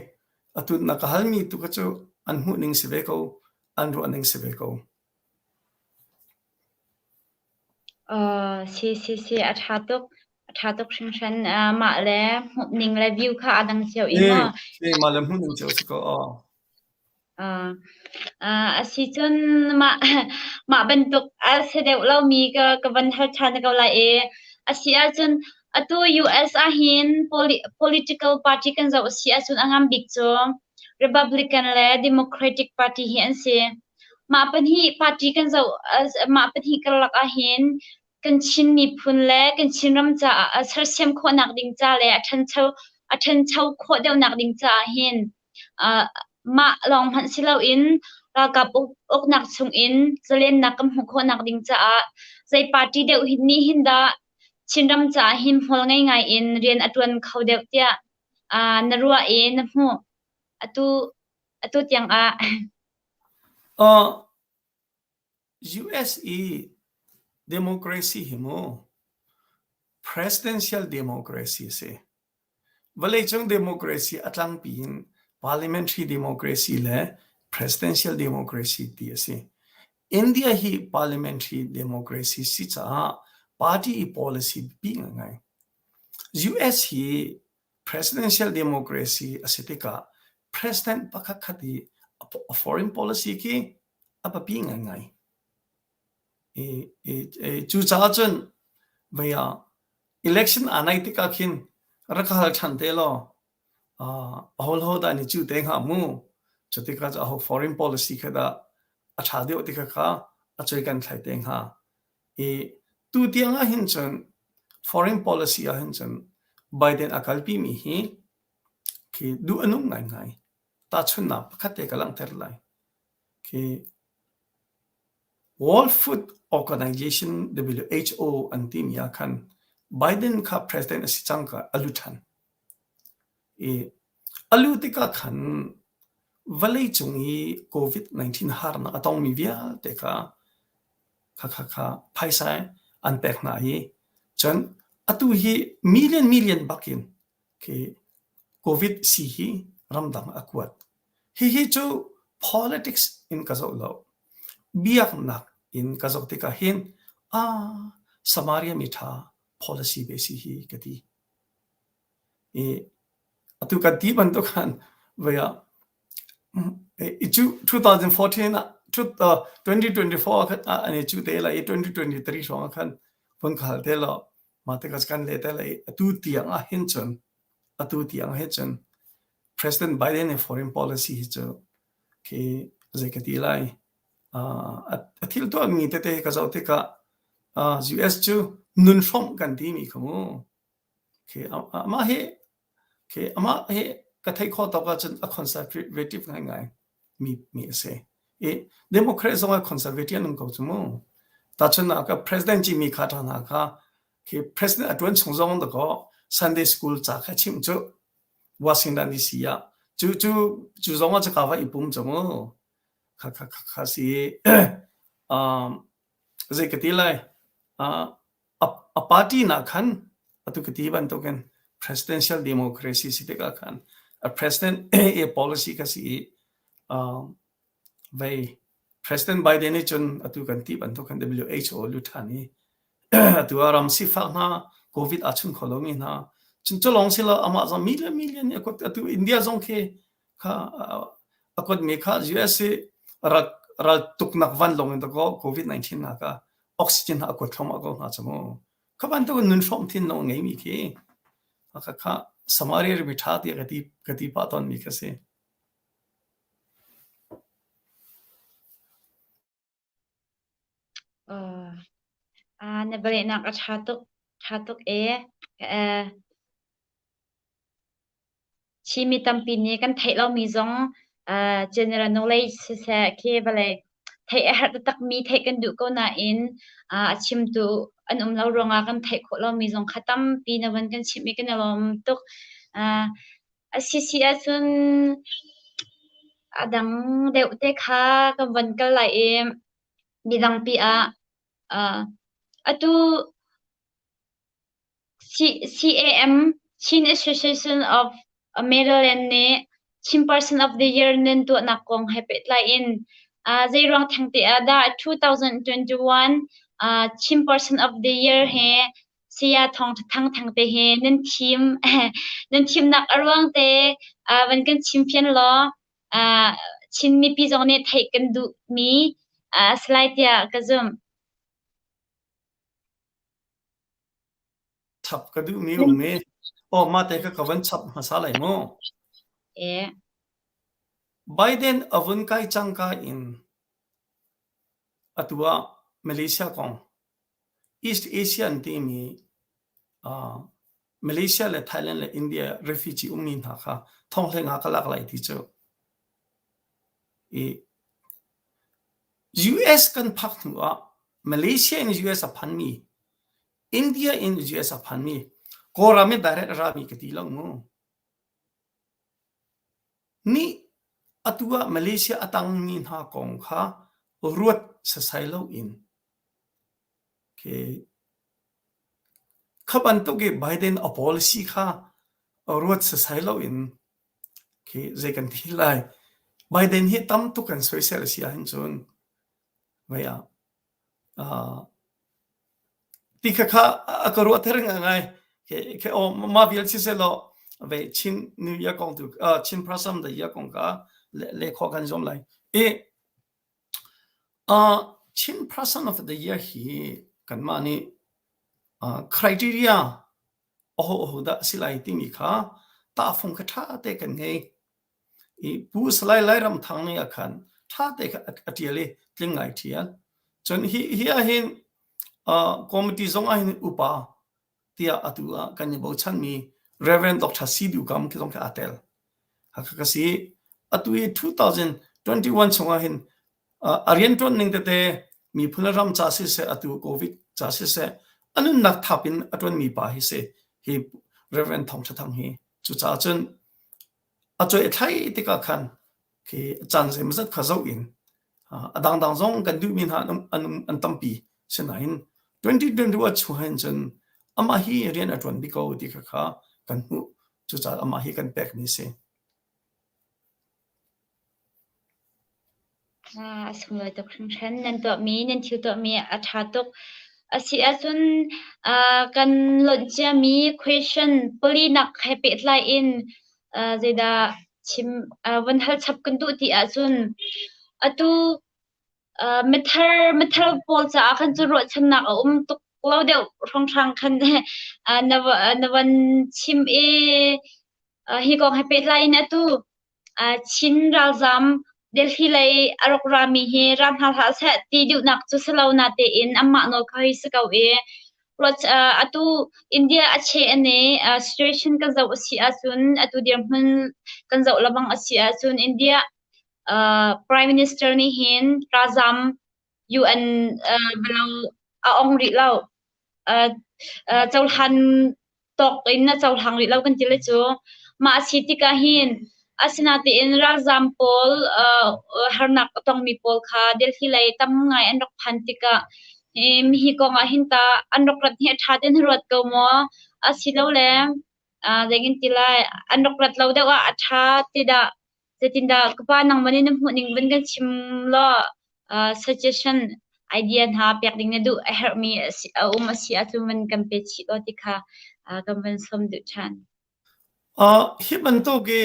Atu na ka halmi tu kha cu an hmuh ning si ve ko, an ruah ning si ve ko. Uh, si si si a ṭha tuk. A ṭha tuk hringhran. Uh, mah le hmuh ning le view kha a dang cio i maw? Si, mah le hmuh ning cio si ko. Aw. A si cun mah mah bantuk a si deuh lomi ka ka van hal ṭhan ko lai i a si ahcun atu US ahhin political party kan zoh a si ahcun a ngam bik cu Republican le Democratic Party hi an si. Mah pahnih party kan zoh mah pahnih karlak ahhin kan Chin miphun le kan Chinram caah sersiam khawhnak ding ca le a ṭhancho a ṭhancho khawh deuhnak ding caah hin mah lawng hmanh si loin ralkap uknak chungin zalennak kan hmuh khawhnak ding caah zei party deuh nih hin dah Chinram caah hin hmual ngei ngai in rian a ṭuan kho deuh tiah na ruah i na hmuh atu atu tiang ah? US i democracy hi mu presidential democracy a si. Vawleicung democracy a tlangpi in parliamentary democracy le presidential democracy ti a si. India hi parliamentary democracy si caah party i policy biapi ngaingai. US hi presidential democracy a si tikah president pakhat khat i a foreign policy khi a biapi ngaingai. Cucaah cun vei ah election aa naih tikah khin rak ka hal ṭhan te law aho le dah nih cu te hnga mu. Cu tikah aho foreign policy kha dah a ṭha deuh ti kha a cuai kan thlai te hnga. I tu tiang ah hin cun foreign policy ah hin cun Biden a kalpi mi hi khi duh a nung ngaingai. Tahchunhnak pakhat te ka langhter lai. Khi World Food Organization WHO an timi ah khan Biden kha president a si cang ka a lu ṭhan. I a lu tikah khan vawleicung i COVID-19 harnak a tongmi vialte kha kha kha kha phaisa an pek hna i cun atu hi million million bakin khi COVID si hi ramdang a kuat. Hihi cu politics in ka zoh lo. Biaknak in ka zoh tikah hin ah Samaria mi ṭha policy ve si hi ka ti. I atu kan ti bantuk khan voi ah i cu 2014 ah 2024 khan an i cu te lai i 2023 hrawng ah khan vun khal te law mah tikah kan le te lai atu tiang ah hin cun atu tiang hi cun President Biden i foreign policy hi cu khi zei ka ti lai a thil tuahmi tete ka zoh tikah US cu nun hrawmh kan timi kha mu khi amah hi khi amah hi ka theih khawh tawk ahcun a conservative ngaingai mi mi a si i Democrat zong ah conservative an um ko cu mu tahchunhnak ah President Jimmy Carter hna kha khi president a ṭuan chung zong dakaw Sunday school ca kha chimh cu Washington DC ah cu cu cu zong ah caka va i pum cu mu kha kha kha kha si um zei ka ti lai uh, a, a party na khan atu ka ti bantukin presidential democracy si tikah khan a president a policy kha si i um, vei President Biden nih cun atu kan ti bantuk khan WHO lu ṭhan i atu ah ram sifak hna COVID aa chun kho lomi hna cun cu lawng si lo amah zong million million nih a kuat atu India zong khi kha a kuatmi kha US i ral ral tuknak vanlawng in dakaw COVID-19 hna kha oxygen hna a kuat thluahmah ko hna cu mu kha bantuk in nun hrawm thin lo ngeimi khi kha kha Samaria mi ṭha tiah ka ti ka ti pah tawnmi kha si. Uh, ah, na bialehnak a ṭha tuk, ṭha tuk ee. Uh, Chinmi tampi nih kan theih lomi zong uh, general knowledge siseh khi vawlei theih a herh taktakmi theih kan duh ko nain uh, a chimtu an um lo ruangah kan theih khawh lomi zong kha tampi na van kan chimh i kan i lawm tuk. Uh, A sisi ahcun a dang deuh te kha kan von kal lai i midangpi ah uh, atu CAM Chin Association of Maryland nih Chin Person of the Year nan tuahnak kong he pehtlai in uh, zeiruang theng te ah dah 2021 uh, Chin Person of the Year he Saya Thawng Thang Thang te hi nan thim nan thimnak a ruang te uh, van kan chim fian law uh, Chin mipi zong nih theih kan duhmi uh, a si lai tiah ka zumh. Chap ka duhmi um i aw mah te kha ka van chap hmasa lai mu. E. Biden a vun kai cangka in. Atu ah Malaysia kong East Asia an timi uh, Malaysia le Thailand le India refugee ummi hna kha thonghleng ah ka lak lai ti cu i US kan phak hnu ah Malaysia in US a phanmi India in US a phanmi Kawlram in direct a rami ka ti lo mu. Nih atu ah Malaysia a tangmi hna kong kha ruat sasai loin kha bantuk i Biden a policy kha ruat sasai loin khi zei kan ti lai. Biden hi tam tuk kan soisel a si ahhin cun vei ah Ti kha kha a ka ruahter ngai. Ke aw mah vial siseh law ve Chin New Year kong tu Chin Prasam the year kong kha le khawh kan zuam lai. I Chin Person of the Year hi kanmah nih criteria aho aho dah a si lai timi kha tahfung kha ṭha te kan ngei. I Pu Salai Lairam Thang nih a khan ṭha te kha a ṭial i tling ngai ṭial. Cun hi hi ahhin uh, committee zong ahhin upa tiah atu ah kan i bochanmi Reverend Dr. C. Du Kam khi zong khi aa tel. Hakha ka si. Atu i 2021 chung ahhin uh, a rianṭuan ning tete miphun le ram ca siseh atu COVID ca siseh a nunnak thap in a ṭuanmi pa hi si hi Reverend Thawng Ṭha Thang hi. Cucaah cun A cuaithlai tikah khan khi caan zeimawzat kha zoh in a dangdang zong kan duhmi hna an um, an tampi. Sinain 2021 chung hin cun amah hi rian a ṭuan bik ko ti kha kha kan hmuh. Cucaah amah hi kan pekmi a si. A sunglawi tuk hringhran. Nan tuahmi, nan thil tuahmi a ṭha tuk. A si ahcun kan lonh ciami question palinak he pehtlai in zeidah chim von hal chap kan duh ti ahcun atu mithar mithar pawl caah khan cun ruahchannak a um tuk lo deuh hrawnghrang khan na na von chim i hi kong he pehtlai in atu Chin ralzaam Delhi lei a rak rami hi ra hna hlah seh ti duhnak cu si lo natein anmah nawl kha hei si ko i atu India a cheh an i situation kan zoh a si ahcun atu dirhmun kan zoh lebang a si ahcun India Prime Minister nih hin ralzaam UN velo a ong rih lo. Cohlan tawk in a cohlang rih lo kan ti le cu. Mah a si tikah hin asinatein ralzaam pawl harnak a tongmi pawl kha Delhi lei tam ngai an rak phan tikah hi kong ah hin ta an rak rat hi a ṭha ten ruat ko maw? Asilole zeitin ti lai an rak rat lo deuh ah a ṭha ti dah Zeitindah ka pa nangmah nih na hmuhning van kan chim law uh, suggestion idea hna pek ding na duh a herhmi a um a si ahcun van kan pe chih law ti kha uh, kan van sawm duh ṭhan. Uh, hi bantuk i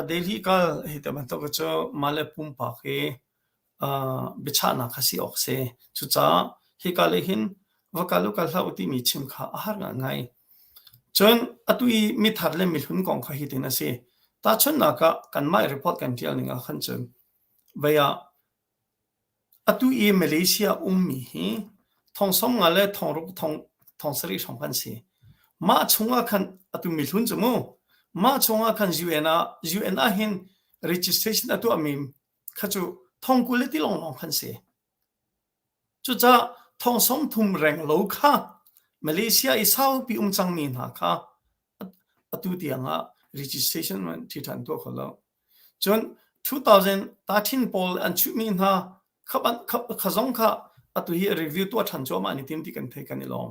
Delhi kal hi te bantuk cu mah le pumpak hi uh, biachahnak kha si awk si. Cucaah hika lei hin va kal u kal hlah u timi chim kha a har ngai. Cun atu i mithar le mihlun kong kha hitin a si. Tahchunhnak ah kanmah i report kan ṭial ning ah khan cun vei ah atu i Malaysia ummi hi thong 50 le thong ruk thong thong sarih hrawng kan si. Mah chungah khan atu mihlun cu mu mah chungah khan UN ah UN ah hin registration a tuahmi kha cu thong 20 le ti lawnglawng khan si. Cucaah thong 30 renglo kha Malaysia i saupi um cangmi hna kha atu tiang ah registration man ṭhi ṭhan tuah kho lo. Cun 2013 pawl an chuhmi hna kha, kha, kha zong kha atu hi review tuah ṭhan cuahmah an i tim ti kan thei kan i lawm.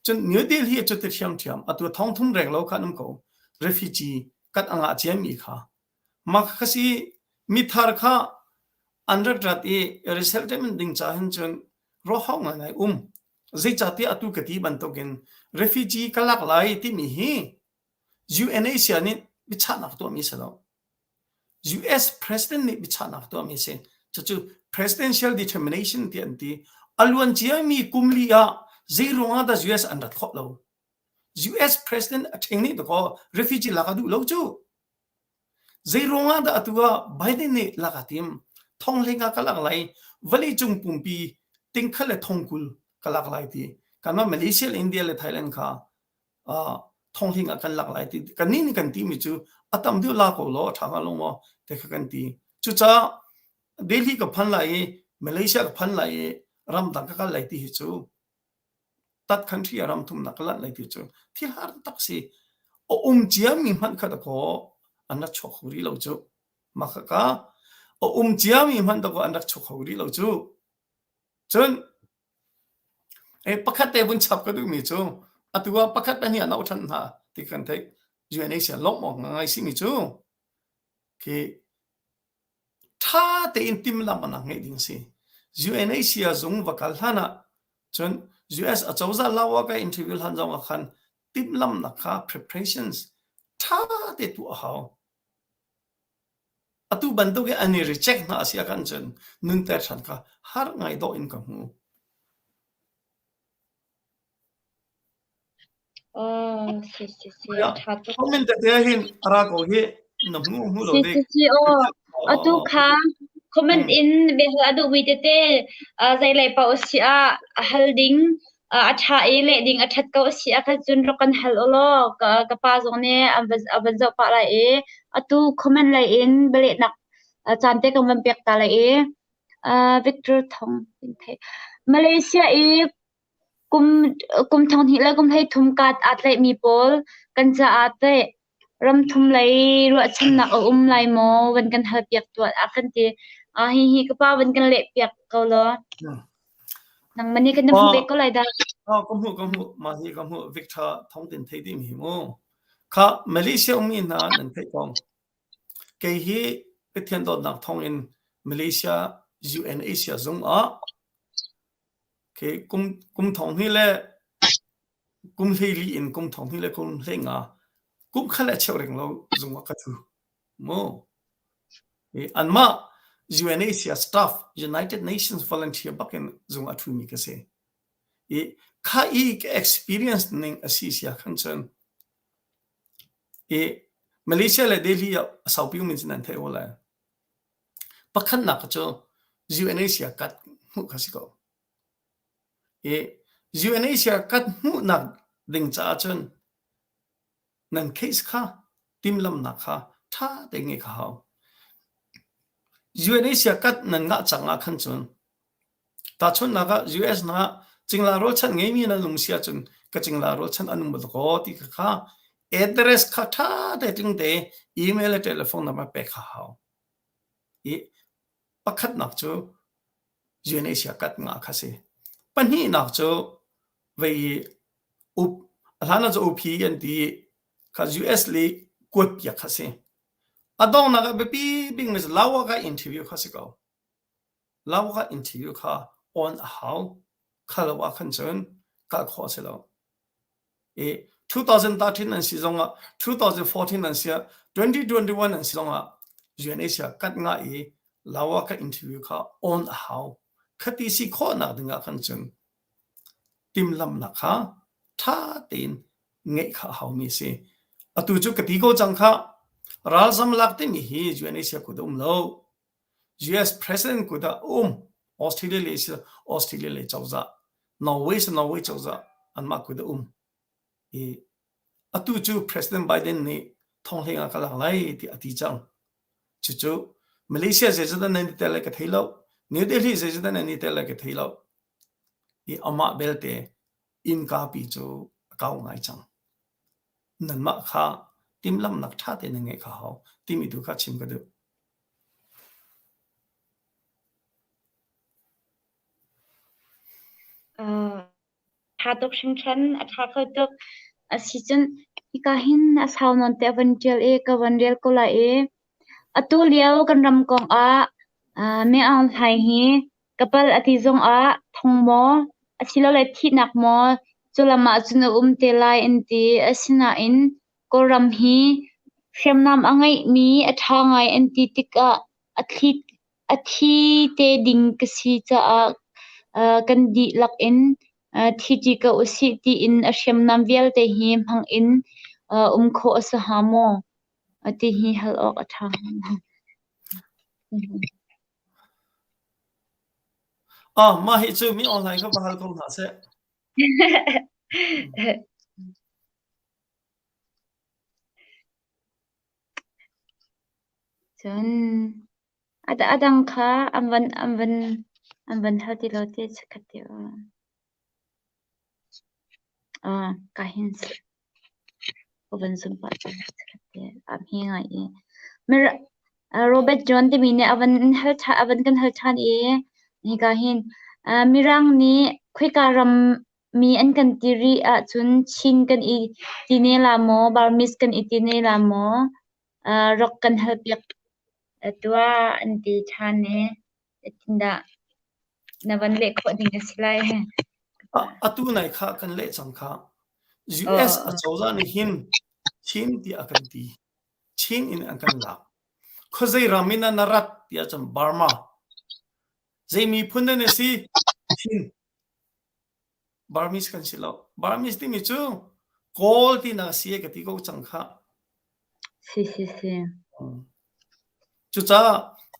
Cun New Delhi cu ti ṭhiamṭhiam atu thong thum renglo kha an um ko. Refugee kat a ngah ciami kha Mah kha si mithar kha an rat rat i resettlement ding ca hin cun ruahawk ngaingai um. Zeicahtiah atu ka ti bantukin refugee ka lak lai timi hi UNHCR nih biachahnak tuahmi si lo. US President nih biachahnak tuahmi si. Cucu presidential determination ti an ti. A luan ciami kum li ah zei ruangah dah US an rat khawh lo? US President a ṭhing nih dakaw refugee lak a duh lo cu. Zeiruangah dah atu ah Biden nih lak a tim? Thong hlei ka lak lai. Vawlei cung pumpi tingkhat le thong 20 ka lak lai ti. Kanmah Malaysia le India le Thailand kha thong hlei kan lak lai ti. Kannih nih kan timi cu a tam deuh la ko law a ṭha hnga lo maw ti kha kan ti. Cucaah Delhi ka phan lai i Malaysia ka phan lai i ramdang ka kal lai ti hi cu tat country a ram thumnak ka lanh lai ti cu thil har tak si. A um ciami hmanh kha dakaw an rak chuak kho rih lo cu. Mah khaka a um ciami hmanh dakaw an rak chuak kho rih lo cu. Cun pakhat te vun chap ka duhmi cu atu ah pakhat pahnih ah no ṭhan hna ti kan theih. UNHCR lawmh awk ngai simi cu khi ṭha tein timhlamhnak ngeih ding a si. UNHCR zung va kal hlan ah cun US acozah law ka interview hlan zong ah khan timhlamhnak kha preparations ṭha te tuah a hau. Atu bantuk in an i reject hna a si ahkhan cun nunter ṭhan kha har ngai dawh in ka hmu. Oh, si si si, a ṭha tuk. Comment tete hin a ra ko hi na hmu hmu lo Si ding. si si aw. Atu kha comment in biahal a duhmi tete zeilei paoh a si ah hal ding a ṭha i leh ding a ṭhat ko a si ah khan cun rak kan hal ulaw ka, ka pa zong nih an van, a van zoh pah lai i atu comment lei in bialehnak caan te kan van pek ta lai i Victor Thong Malaysia i Kum kum 2000 le kum 13 kaat aa tlaihmi pawl kan caah teh ramthum lei ruahchannak a um lai maw van kan halpiak tuah a kan ti. Uh, hihi ka pa van kan lehpiak ko law. Nangmah nih kan na hmuh ve ko lai dah. Oh, ka hmuh ka hmuh mah hi ka hmuh Victor Thong Tin thei ding hi mu. Kha Malaysia ummi hna nan theih kong. Kei hi Pathian dawtnak thawng in Malaysia UNHCR zung ah Kum kum thong hnih le kum 14 in kum thong hnih le kum 15 kum khat le cheu reng lo zung ah ka thu. Mu. Anmah UNHCR staff United Nations volunteer bakin zung ah thumi ka si. I kha i ka experience ning a si sia khan cun i Malaysia le Delhi ah a saupi min nan theih o lai. Pakhatnak cu UNHCR kat hmuh kha si ko. I UNHCR kat hmuhnak ding caah cun nan case kha timhlamhnak kha ṭha tein ngeih kha hau. UNHCR kat nan ngah cang ah khan cun tahchunhnak ah US hna cingla rualchan ngeimi nan um si ahcun ka cingla rualchan an um bal kaw ti kha kha address kha ṭha te tling te email le telephone number pek kha hau. I pakhatnak cu UNHCR kat ngah kha si. Pahnihnak cu vei up a hlan ah cu UP an ti kha US le kuat piak kha si. A donghnak ah biapi bik mi cu Lawa ka interview kha si ko. Lawa ka interview kha on a hau. Kha lo ah khan cun kal khawh a si lo. I 2013 an si zongah 2014 an si ah 2021 an si zongah UNHCR kat ngah i Lawa ka interview kha on a hau. Khati si khawhnak dingah khan cun timhlamhnak kha ṭha tein ngeih kha a haumi a si. Atu cu ka ti ko cang kha ralzam lak timi hi UNHCR kut a um lo. US President kut ah a um. Australia le Australia le cozah, Norway si Norway cozah anmah kut a um. I atu cu President Biden nih thonghleng ah ka lak lai tiah a ti cang. Cucu Malaysia zeizat nan i tel lai ka thei lo. New Delhi zeizat nan i tel lai ka thei lo. I amah belte innka pi cu a kau ngai cang. Nanmah kha timhlamhnak ṭha tein na ngeih kha hau timi tu kha chim ka duh. Uh, ṭha tuk hringhran, a ṭha kho tuk. Asicun hika hin a sau nawn te a van ṭial i ka van rel ko lai i atu lio kan ram kong ah uh, Mi Aung Hlaing hi ka pal a ti zongah thong maw asilole thihnak maw cu lam ah cun a um te lai an ti. Asinain Kawlram hi hriamnam a ngeihmi a ṭha ngai an ti tikah a thli a thi te ding ka si caah kan dihlak in thi ṭi ko usih tiin a hriamnam vialte hi hmang in um khawh a si hnga maw? Ti hi hal awk a ṭha. Ah, mah hi cu mi online kha va hal ko hna seh. Cun a dang kha an van an van an van hal ti lo te chikkhat te ah ka hin ka van zum pah chikkhat te a hme ngai i Robert John timi nih a van hal a van kan hal ṭhan i hika hin Mirang nih khoika ram mi an kan ti rih ahcun Chin kan i ti ne la maw, Burmese kan i ti ne la maw, rak kan halpiak tuah an ti ṭhan i zeitindah na van leh khawh ding a si lai? Atu nai kha kan leh cang kha. US acozah nih hin Chin tiah a kan ti. Chin in an kan lak. Khuazei ram in na rat tiah cun Burma. Zei miphun na si? Chin. Burmese kan si lo. Burmese timi cu Kawl tinak si ka ti ko cang kha. Si si si. Cucaah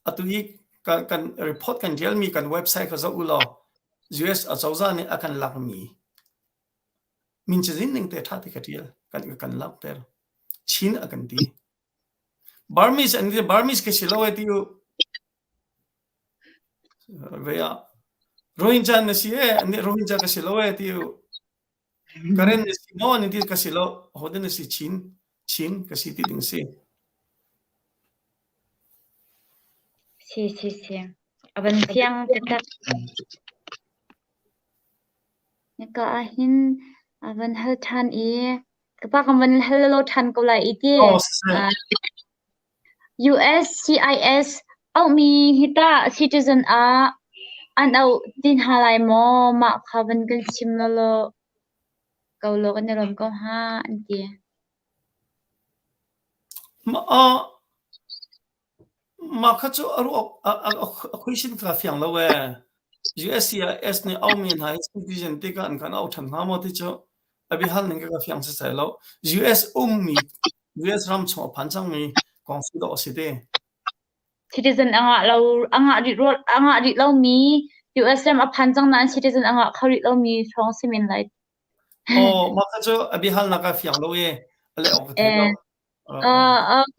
atu i kan, kan report kan tialmi kan website kha zoh u law US acozah nih a kan lakmi min cazin ning te ṭha te ka ṭial kan kan langhter. Chin a kan ti. Burmese an ti Burmese ka si lo e ti u. Ve ah Rohingya na si e an Rohingya ka si lo e ti u. Karen na si maw an ti ka si lo hoden na si Chin Chin ka si ti ding si. Si si si. A van fiang taktak. Hika ahhin a van hal ṭhan i ka pa kan van hal lo ṭhan ko lai i ti. Oh, siseh. USCIS auhmi hi tah citizen ah an auh ti hna lai maw? Mah kha van kan chim law ko law kan i lawm ko hnga an ti. Mah ah Mah kha cu a ruah a question kha fiang lo ee. USCIS nih aumi hna hi citizen tikah an kan auh ṭhan hnga maw ti cu a biahal ning ka fiang sisai lo. US ummi US ram chung a phan cangmi kong si dawh a si te. Citizen a ngah lo a ngah rih a ngah rih lomi US ram a phan cang nain citizen a ngah kho rih lomi hrawng si men lai. Aw, mah kha cu a biahalnak a fiang lo i a leh awk ka thei lo. Ka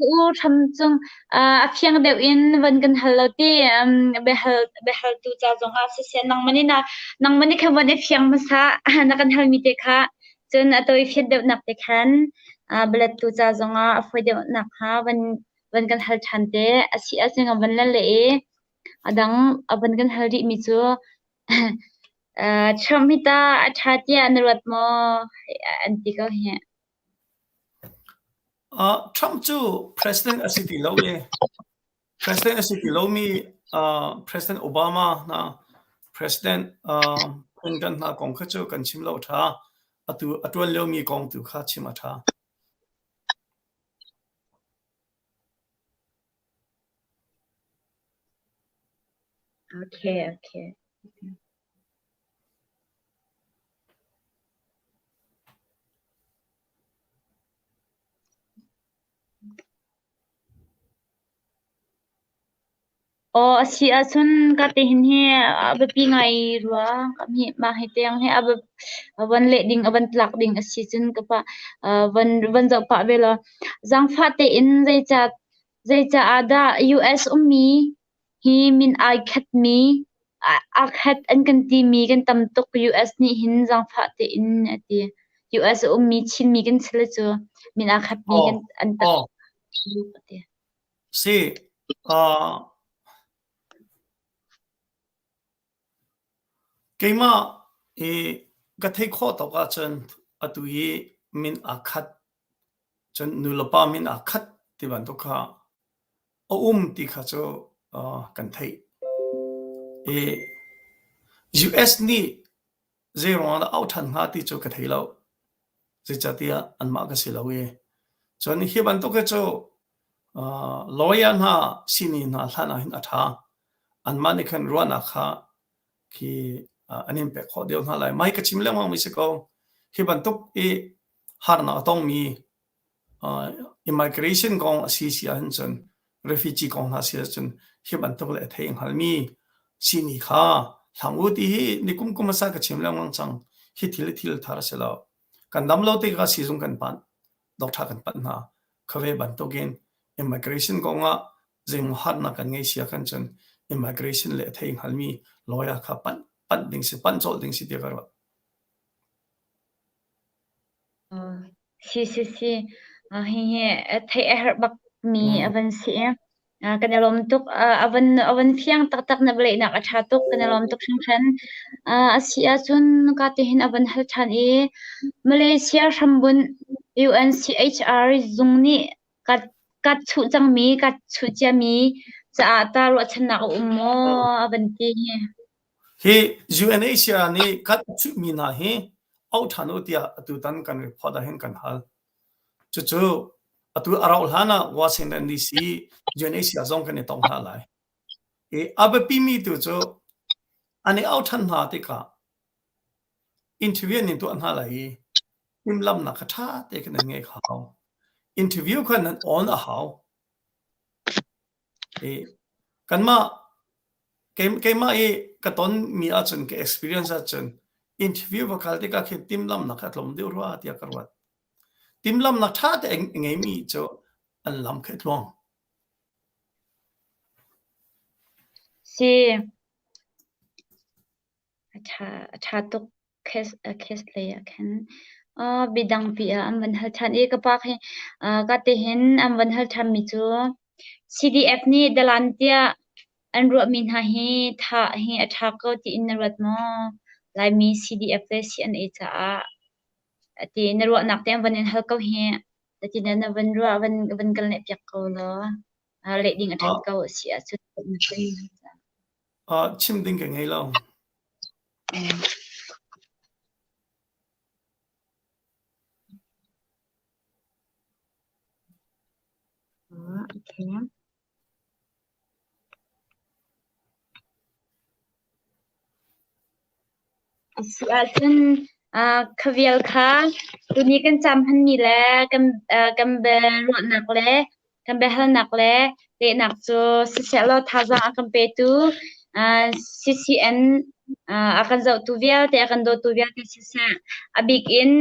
u hram cung a fiang deuh in van kan hal lo ti biahal biahaltu ca zongah siseh nangmah nih na nangmah nih khan van i fiang hmasa na kan halmi te kha cun a tawi fian deuhnak te khan bialettu ca zongah a fawi deuh nakhnga van van kan hal ṭhan te a si ahcun kan van lal le i a dang a van kan hal rihmi cu Trump hi ta a ṭha tiah na ruat maw an ti ko hi. Trump cu president a si ti lo i president a si ti lomi President Obama hna President Clinton hna kong kha cu kan chim lo a ṭha. Atu a ṭuan liomi kong tu kha chim a ṭha. Okay, okay. Aw a si ahcun ka te hin hi a biapi ngai rua. Hi mah hi tiang hi a van leh ding a van tlak ding a si cun ka pa van van zoh pah ve law zaangfah tein zeicah zeicah ah dah US ummi hi min ai khatmi aa khat an kan timi kan tam tuk US nih hin zaangfah tein a ti. US a ummi Chinmi kan si le cu min aa khatmi kan an tam tuk a ti. Si, uh, keimah i ka theih khawh tawk ahcun atu hi min aa khat cun nulepa min aa khat ti bantuk kha a um ti kha cu kan theih. I US nih zei ruangah dah auh ṭhan hnga ti cu ka thei lo. Zeicahtiah anmah ka si lo i. Cun hi bantuk hi cu lawyer hna sihni hna hlan ah hin a ṭha. Anmah nih khan ruahnak kha khi an in pek khawh deuh hna lai. Mah hi ka chim lengmang mi si ko. Hi bantuk i harnak a tongmi immigration kong a si si ahhin cun refugee kong hna si ahcun hi bantuk le a thei hngalmi sihni kha. Hlang u ti hi nikum kum hmasa ka chim lengmang cang. Hi thil thil thar a si lo. Kan dam lo tikah siizung kan panh. Doctor kan panh hna. Khave bantukin immigration kongah zeimaw harnak kan ngei sia kan cun immigration le thei hngalmi lawyer kha panh panh ding si panh colh ding si tiah ka ruah. Si si si. Hihi theih a herh bak mi a van si i kan i lawm tuk. A van a van fiang taktak na bialehnak a ṭha tuk. Kan i lawm tuk hringhran. A si ahcun ka tihin a van hal ṭhan i Malaysia hrambunh UNCHR zung nih kat chuh cangmi, kat chuh ciami caah ta ruahchannak a um maw a van ti hi. Hi UNHCR nih kat a chuhmi hna hi auh ṭhan u tiah atutan kan report ah hin kan hal. Cucu atu a rauh hlan ah Washington DC UNHCR zong kan i tong hna lai. I a biapimi tu cu an i auh ṭhan hna tikah interview an in tuah hna lai i timhlamhnak kha ṭha te khan an ngeih a hau. Interview kha nan on a hau. I kanmah keimah i ka tonmi ahcun ka experience ahcun interview va kal tikah khin timhlamhnak kha a tlawm deuh rua tiah ka ruat. Timhlamhnak ṭha te a ngeimi cu an lam kha a tluang. Si. A ṭha, a ṭha tuk. Case lei ah khin biadangpi ah an van hal ṭhan i ka pa khi ka tihin an van hal ṭhanmi cu CDF nih dalan tiah an ruahmi hna hi thah hi a ṭha ko tiin na ruat maw? Laimi CDF le CNA caah ti na ruahnak te an van in hal ko hi ti na van ruah van van kan leh piak ko law leh ding a ṭhat ko a si ahcun. Chim ding ka ngei lo. Okay. A si ahcun khavial kha tuni kan cam hmanmi le kan kan biaruahnak le Kan biahalnak le lehnak cu sisehlaw thazaang a kan petu CCN a kan zohtu vialte, a kan dawtu vialte siseh, a bik in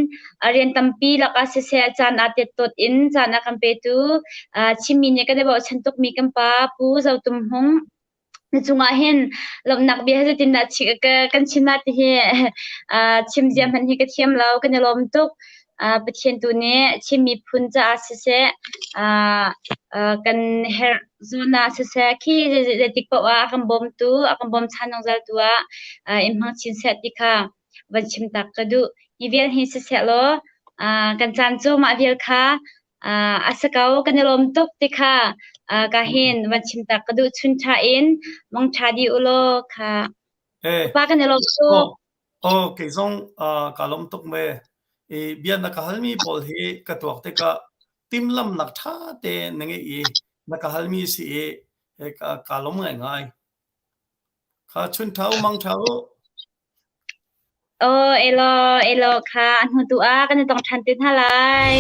a rian tampi lakah siseh, caan aa tettawt in caan a kan petu Chinmi nih kan i bochan tukmi kan pa Pu Zo Tum Hmung Na cungah hin lawmhnak bia zeitindah kan chim lai ti hi chim zia hmanh hi ka thiam lo. Kan i lawm tuk. Pathian tu nih Chin miphun caah siseh, kan herh zawn ah siseh, khi zeitik paoh ah a kan bawmtu, a kan bawmchan zungzaltu ah in hmang chin seh ti kha van chim tak ka duh. Hi vial hi siseh law kan caan cu mah vial kha A si ko, kan i lawm tuk ti kha ka hin van chim tak ka duh chun ṭha in mong ṭha dih u law kha. Upa kan i lawm tuk. Oh, kei zong ka lawm tuk me. I bia na ka halmi pawl hi ka tuak tikah timhlamhnak ṭha te na ngeih i na ka halmi si i ka lawm ngaingai. Kha chun ṭha u mang ṭha u. Aw, elaw, elaw kha a hnu tu ah kan i tong ṭhan te hna lai.